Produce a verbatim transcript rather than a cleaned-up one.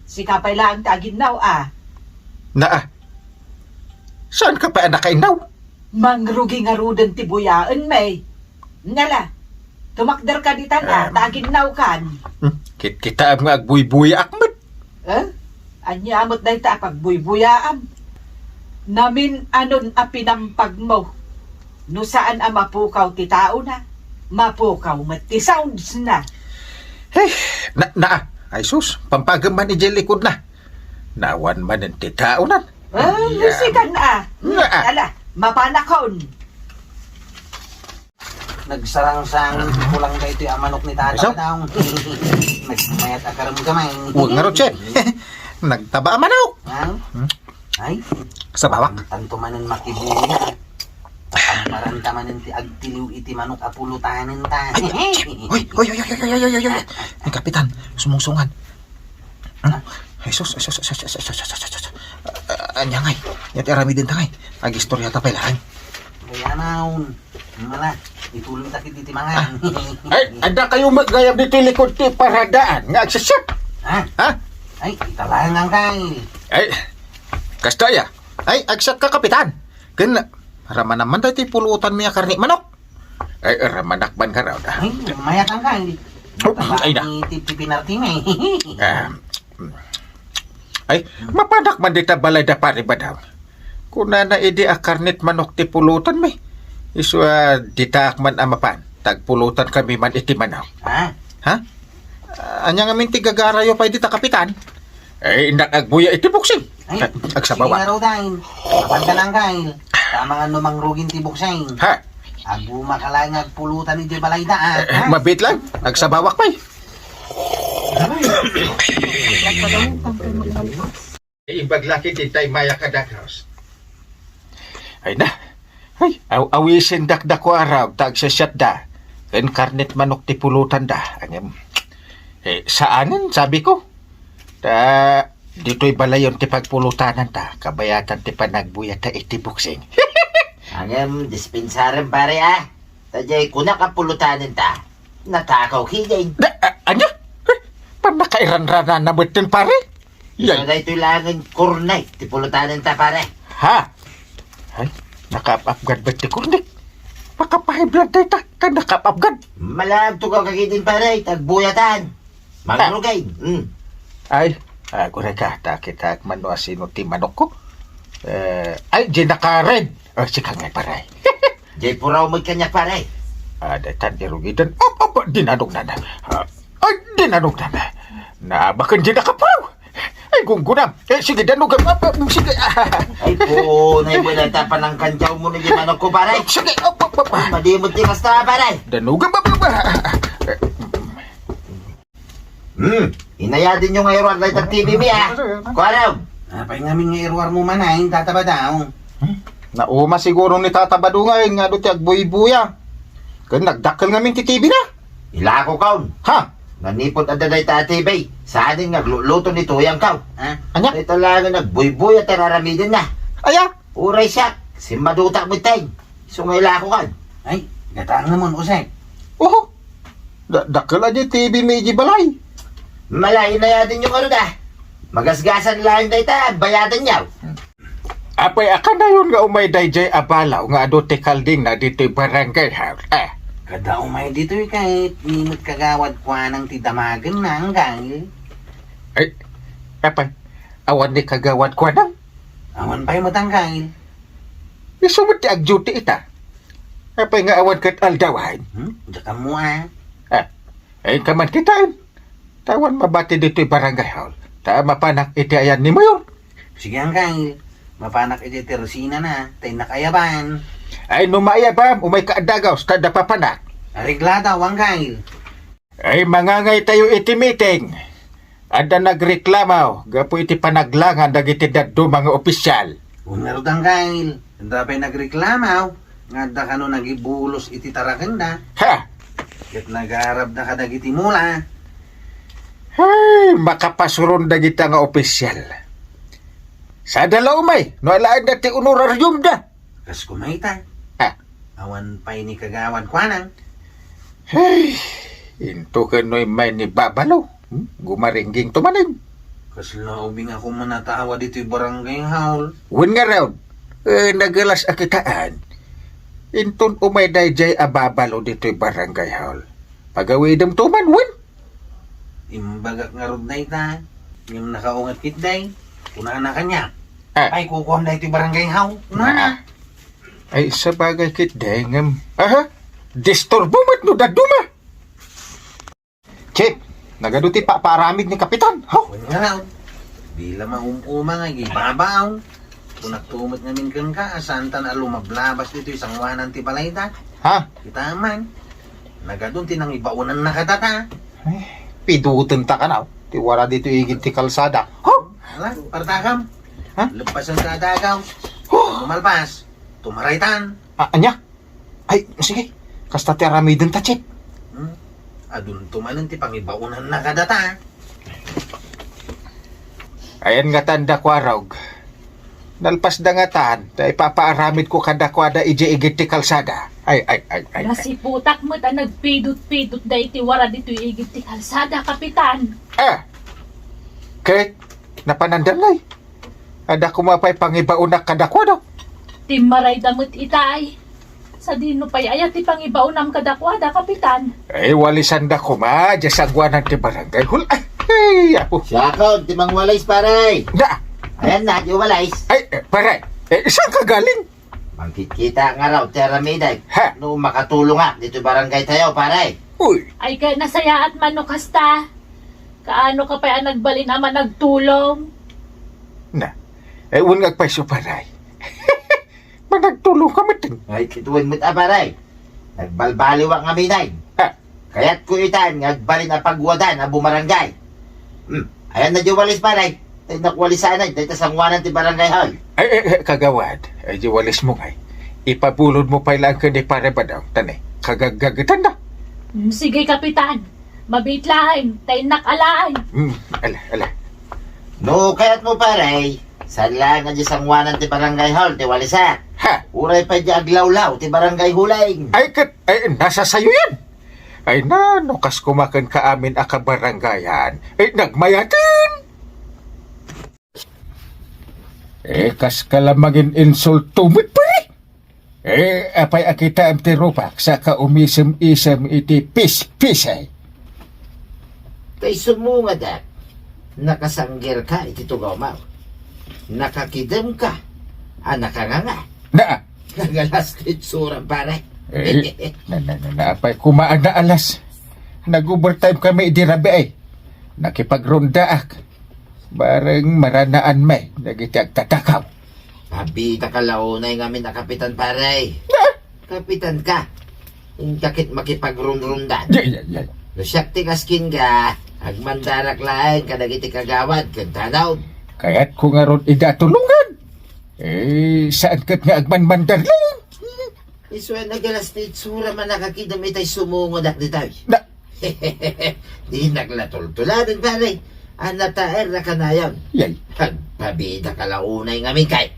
Sika pay laeng ti aginnaw, a. Naa. Saan ka pay a nakainnaw? Mangrugi ngaruden ti buyaenmi. Nala, tumakderka ditan, a, Em. ta aginnawkan. Hmm, kit-, kitaem nga agbuybuyaak met. Eh? Ania met dayta a pagbuybuyaam? Namin-anon a pinampagmo. No saan a mapukaw ti taona, mapukaw met ti sounds na. Hey, na, na, ay sus, pampagem man idiay likod na. Nawan manen ti taonan. Ah, Yan. Sikan, a. Nga, a. Ala, mapanakon. Nagsarangsang kulang daytoy a manok ni Tata Iso? Daw. Nagmayat a karamgamay. Huwag nga, Rochel. Nagtaba a manok. Ha? Hmm? Ay, Sa bawak. Tanto manen makibuya. Amparanta manen ti agtiliw iti manok a pulutanenta. Ay, hoy, hoy, hoy. Ni Kapitan, sumungsungan. Ano? Ay, sus, ay, sus, ay, sus, ay, sus, ay, sus, ay, sus, ay, sus. Ah, ania ngay? Ania ti aramidenta ngay? Agistorya ta pay laeng. Ay, anaon. Mala, itulong ta kiti ti mangan. Ay, adda kayo met gayam ditoy likod ti paradaan nga agsiset. Ha? Ha? Ay, ita laeng, Angkay. Ay, kasta ya. Ay, agsiset ka, Kapitan. Ken, ramanan man daytoy pulutanmi a karne manok. Ay, ramanak man ngarud, a. Ay, mayat, Angkay. Oh, ay na. Ti, ti pinarti mi. Ah, ay, mapanak man dita balay da Pari Badang. Kunana idi a karne manok ti pulutanmi. Isu a ditaak man a mapan. Tagpulutan kami man iti manok. Ha? Ha? Ah, ania ngamin ti gagarayo pay dita, Kapitan? Eh, innak agbuya iti boksing. Ay, Ag-, agsabawa. Sige nga, Roday. Apan ka lang, Kyle. Tama nga no mangrugin ti boksing. Ha? Aguma ka lang agpulutan iti balayda, a. Eh, Ha? mabit lang. Agsabawak pay. Ibaglaki ti tay maya kadakos. Ay na. Ay, aw-, awisen dakdako arab ta agsasiatda. Ken karne manok ti pulutanda. Ngem, eh, saanen, sabi ko. Ta, ditoy balayon ti pagpulutananta. Kabayatan ti panagbuya ta iti boksing. Ngem, dispensaren, pare, a. Ta jay kunak a pulutanenta. Natakaw kidin. Da, a-, ania? Eh, pannakairanranan na metten, pare? Yay. Isu daytoy laeng kornek ti pulutanenta, pare. Ha? Ay, nakaap-apgad met ti kornek. Makapahiblad dayta, ta nakaap-apgad. Malagto ka kagidin, pare, tagbuyatan. Mangrugay. Mm. Ay, aguray ka, ta kitaak man no asino ti manokko. Eh, ay, di nakared. Oh, sika nga, pare. Jay puraw met kaniak, pare. Ah, daytan, irugidan. Op, op, dinanognan. Ah, ay, dinanognan. Naabaken di nakapuraw. Ay, gunggunam. Eh, sige, danogam. Op, op, sige. Ay, punay mo na ta panangkanjaw mo na di manok ko, pare. Sige, op, op, op. Ay, madi mo ti kasta, pare. Danogam, op, op, op. Hmm, inayadinyo nga iruar dayta T V mi, a. Kuarog. Apay ngamin nga iruar mo man, a, inta ta ba daw? Hmm? Nauma siguro ni Tata Badungay nga adu ti agbuybuya. Ken nagdakkel ngamin ti T V na. Ilako kaon. Ha? Nanipod adda dayta a T V. Saanen nga agluluto ni Tuyang kaw. Ha? Ania? Dayta laeng agbuybuya ti ar-aramiden na. Aya? Uray siak, simmadutak met tay. Isu nga ilako kan. Ay, gataangamon, Jose. Oho. Da-, dakkel a di T V mi iji balay. Malay, inayadinyo ngarud, a. Magasgasan laeng dayta, bayadanyo. Apay a kanayon nga umay dayjay a balaw nga adu ti kaldingna ditoy barangay hall, a? Kada umay ditoy ket ni met kagawad Kuanang ti damagenna, Angkay. Ay, apay, awan ni kagawad Kuanang? Awan pay met, Angkay. Isu met ti agduty ita. Apay nga awan ket aldawan? Hmm? Diak ammo, a. Ah, ay, kaman kitaen. Tawan mabati ditoy barangay hall. Ta mapanak iti ayan ni Mayor. Sige, Angkay. Mapanak iti tersinana, ta innak ayaban. Ay, no maayabam, umay ka a dagaw, ta adda papanak. Areglada, Angkay. Ay, mangangaytayo iti meeting. Adda nagreklamo gapu iti panaglangan dagiti dadduma nga opisyal. Wen ngarud, Angkay. Adda pay nagreklamo nga adda kano nagibulos iti tarakenda. Ha? Ket nagarabda kadagiti mula. Ay, makapasuron dagita nga opisyal. Sada la umay, no alaenda ti honorariumda. Kas kumayta. Ah. Awan pay ni kagawad Kuanang. Hey, into ken no immay ni Babalo. Hmm? Gumaringging to manen. Kasla ubing a kumanatawa ditoy barangay hall. Wen ngarud, eh, nagalas a kitaan. Inton umay daydiay a babalo ditoy barangay hall, pagawidem to man, wen? Imbagak ngarud dayta, ngem nakaunget ketdi. Kunana kaniak, Ah. "Ay, kukuam daytoy barangay hall." Kunana. Ah. Ay, sabagay ketdi, ngem, aha? Disturbo met no dadduma. Chief, nagadu ti pa-, paaramid ni Kapitan. Haw? Wen ngarud, di la maum-uma nga ibabaw. Kunakto met ngamin kenka, a saantan a lumablabas ditoy sangoanan ti balayda. Ha? Kita man. Nagadu ti nangibaonanna kadata. Eh, pidutenta kano. Ti wara ditoy igid ti kalsada. Haw? Ala, partakam. Ha? Leppasen ta a dagaw. Huh. Malpas, tumaraytan. Ah, ania? Ay, sige. Kasta ti aramidenta, Chief. Hmm? Adunto manen ti pangibaonanna kadata. Ayan ngatan da, Kuarog. Nalpasda ngatan, ta ipapaaramidko kadakuada idiay igid ti kalsada. Ay, ay, ay, ay, ay. Nasiputak met a nagpidot-pidot daytoy wara ditoy igid ti kalsada, Kapitan. Ah! Ket, napananda ngay? Adda koma pay pangibaonak kadakuada. Timmarayda met itay. Sadino pay aya ti pangibaonam kadakuada, Kapitan? Eh, walisanda koma, diay sangoanan ti barangay hall. Ay, ay, apo. Siakon, ti mangwalis, pare. Da. Ayanna, diay walis. Ay, eh, pare. Eh, saan ka galing? Mangkitkita ngarud ti aramidek. Ha? No makatulongak ditoy barangay tayo, pare. Uy. Ay, ket nasayaat man no kasta. Kaano ka pay a nagbalin a managtulong? Na, eh, wen nga agpayso, pare. Managtulong ka met. Ay, ket wen met a, pare. Nagbalbaliwak ngamin ay. Ha? Kayatko itan nga agbalin a paguadan a bumarangay. Hmm, ayanna diay walis, pare. Tay nakwalisan ay, dayta sangoanan ti barangay hall. Ay, eh, eh, kagawad, ay, diay walismo ngay. Ipabulodmo pay laeng ken ni Pare Badong, ta ne, kagaggagetanna. Hmm, sige, Kapitan. Mabiit laeng, ta innak alaen. Hmm, ala, ala. No kayatmo, pare, saan laeng a diay sangoanan ti barangay hall ti walisak. Ha? Uray pay diay aglawlaw ti barangay hall ay. Ay, ket, ay, nasa sayo yan. Ay na, no kas koma kenka amin a kabarangayan, eh, nagmayaten! Eh, kaska la mangin-insulto met, pare! Eh, apay a kitaem ti rupak, saka umisem-isem iti pispisay? Tay sumungadak, nakasanggerka iti tugawmo. Nakakidemka a nakanganga. Na, Nagalas ti itsuram, pare. Eh, na, na, na, na, apay koma a naalas. Nag-overtime kami idi rabii ay. Nakipagrondaak. Bareng maranaan met dagiti agtatakaw. Pabidaka la unay ngamin a kapitan, pare. Na? Kapitan ka. Inka ket makipagronrondan. Ya, ya, ya. No siak ti kaskin ka, agmandarak laeng kadagiti kagawad ken tanod. Kayatko ngarud ida a tulongan. Eh, saan ket nga agmanmandar laeng? Isu a nagalas ti itsuram a nakakidem itay sumungodak ditoy. Na- Dinak la tultuladen, pare. A nataerra kanayon. Yay. Agpabidaka la unay ngamin kay.